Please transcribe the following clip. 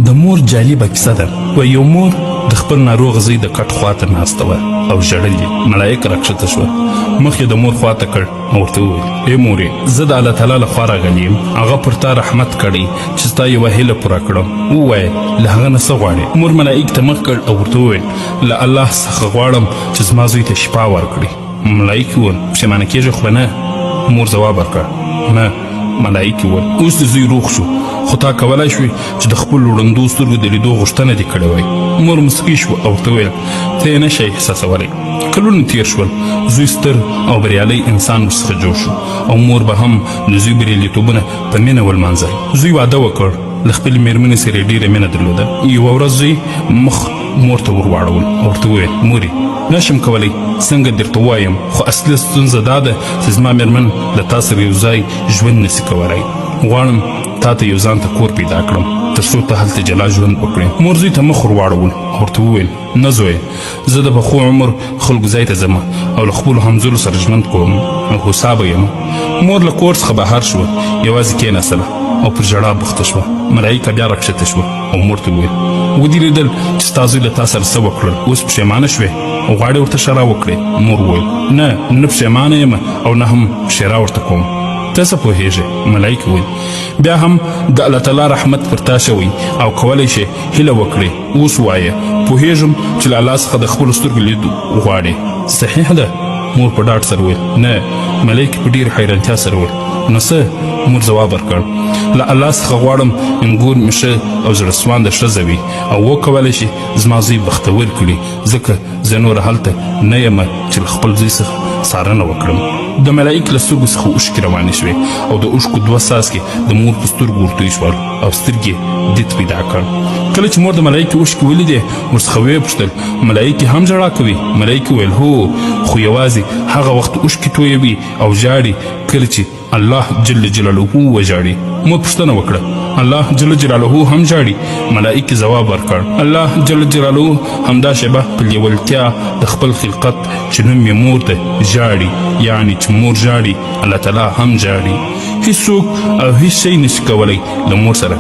د مور جالبه کیسه ده. وایي یو مور د خپل ناروغ زوی د کټ خواته ناسته وه او ژړل یې. ملایکه راکښته شوه، مخ یې د مور خواته کړ او ورته وویل: ای مورې، زه د الله تعالی له خوا راغلی یم، هغه پر تا رحمت کړی چې ستا یوه هیله پوره کړم. ووایه، له هغه نه څه غواړې؟ مور ملایک ته مخ کړ او ورته وویل: له الله څخه غواړم چې زما زوی ته شفا ورکړي. ملایکې وویل: پښېمانه کېږې خو به نه؟ مور ځواب ورکړ: نه. ملایکې وویل: اوس د زوی روغ شو، خو تا کولای شوې چې د خپلو ړندو سترګو د لیدو غوښتنه دې کړې وای. مور مسکی شوه او ورته وویل: ته یې نه شې احساسولی. کلونه تیر شول، زوی ستر او بریالی انسان ورڅخه جوړ شو او مور به هم د زوی بریالیتوبونه په مینه ولمانځل. زوی واده وکړ، له خپلې مېرمنې سره یې ډېره مینه درلوده. یوه ورځ زوی مخ مور ته ور واړول او ورته وویل: مورې، نشم کولی څنګه درته ووایم، خو اصلي ستونزه دا ده چې زما مېرمن له تا سره یو ځای ژوند نشي کولی. غواړم تا ته یو ځان ته کور پیدا کړم تر څو ته هلته جلا ژوند وکړې. مور زوی ته مخ ور واړول او ورته وویل: نه زویه، زه د پخو عمر خلکو ځای ته ځم او له خپلو همزولو سره ژوند کوم او هوسا به یم. مور له کور څخه بهر شوه، یوازې کېناستله او پر ژړا بوخته شوه. ملایکه بیا راکښته شوه او مور ته وویل: ودې لیدل چې ستا زوی له تا سره څه وکړل؟ اوس پښېمانه شوې او غواړې ورته ښېرا وکړې؟ مور وویل: نه، نه پښېمانه یم او نه هم ښېرا ورته کوم. ته څه پوهېږې؟ ملایکې وویل: بیا هم د الله تعالی رحمت پر تا شوی او کولی شې هیله وکړې. اوس وایه، پوهېږم چې له الله څخه د خپلو سترګو لید غواړې، صحیح ده؟ مور په ډاډ سره وویل: نه. ملایکې په ډېرې حیرانتیا سره وویل: نو څه؟ مور ځواب ورکړ: له الله څخه غواړم انګور مې ښه او زړه سوانده ښځه وي او وکولی شي زما زوی بختور کړي، ځکه زه نوره هلته نه یم چې له خپل زوی څخه څارنه وکړم. د ملایکې له سترګو څخه اوښکې روانې شوې او د اوښکو دوه څاڅکي د مور په سترګو ورتوی شول او سترګې دید پیدا کړ. کله چې مور د ملایکې اوښکې ولیدې، ورڅخه ویې پوښتل: ملایکې هم ژړا کوي؟ ملایکې وویل: هو، خو یوازې هغه وخت اوښکې تویوي او ژاړي کله چې الله جل جلاله وژاړي. مور پوښتنه وکړه: الله جل جلاله هم ژاړي؟ ملایکې ځواب ورکړ: الله جل جلاله همدا شېبه په لیولتیا د خپل خلقت چې نوم یې مور ده ژاړي، یعنې چې مور ژاړي الله تعالی هم ژاړي. هیڅوک او هیڅ شی نشي کولی له مور سره